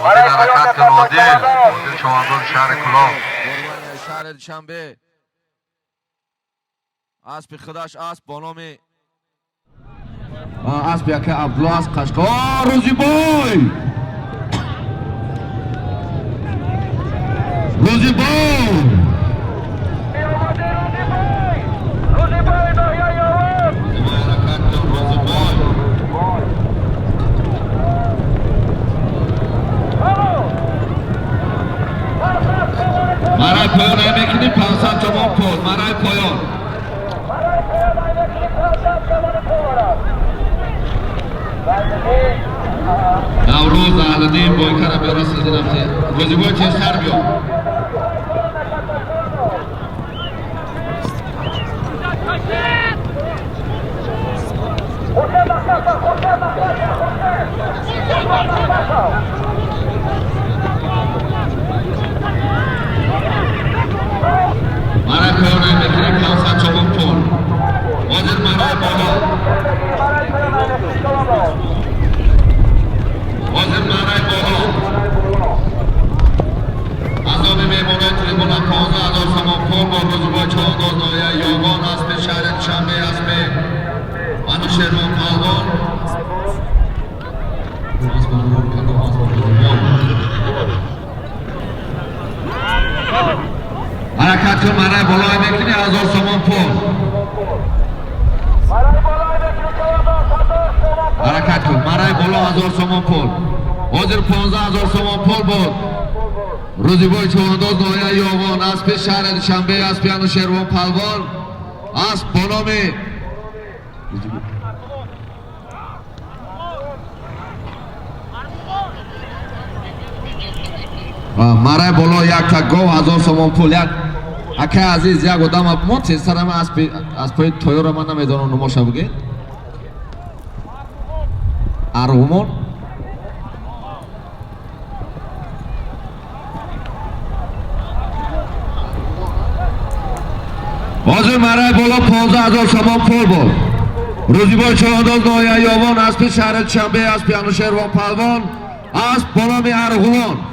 Одил, ҳаракат кун, Одил. Одил човандози шаҳри Кӯлоб. Шаҳри Душанбе. Аспи худаш асп бо номи асп яке Абдулло аз Қашқар. Рӯзибой! Рӯзибой! Рӯзибой, ҳаракат кун, Рӯзибой. Марай поён ай мекунӣ 500 сомон пул. Марай поён. Наврӯз Аҳлиддин бойкара биёра силдинамти. Рӯзибой, тезтар биё. Марай поён ай мекунӣ 500 сомон пул. Ҳозир марай боло. Ҳозир марай боло. Аз номи меҳмонои трибуна 15 000 сомон пул бо Рӯзибой човандоз ноҳияи Ёвон, аспи шаҳри Душанбе, аспи Анушервон Палвон. Кадом асп Рӯзибой? Ҳаракат кун, марай боло мекунӣ 1000 сомон пул. Ҳаракат кун, марай боло 1000 сомон пул. Ҳозир 15 000 сомон пул буд. Рӯзибой човандоз ноҳияи Ёвон, аспи шаҳри Душанбе, аспи Анушервон Палвон, асп бо номи марай боло якта гов 1000 сомон пул. Як акай азиз, як одам мо тезтарама аспи аспои Тойора ман намедонам нумоша буге. Арғумон. Ҳозир марай боло 15 000 сомон пул буд. Рӯзибой човандоз ноҳияи Ёвон, аспи шаҳри Душанбе, аспи Анушервон Палвон, асп бо номи Арғувон.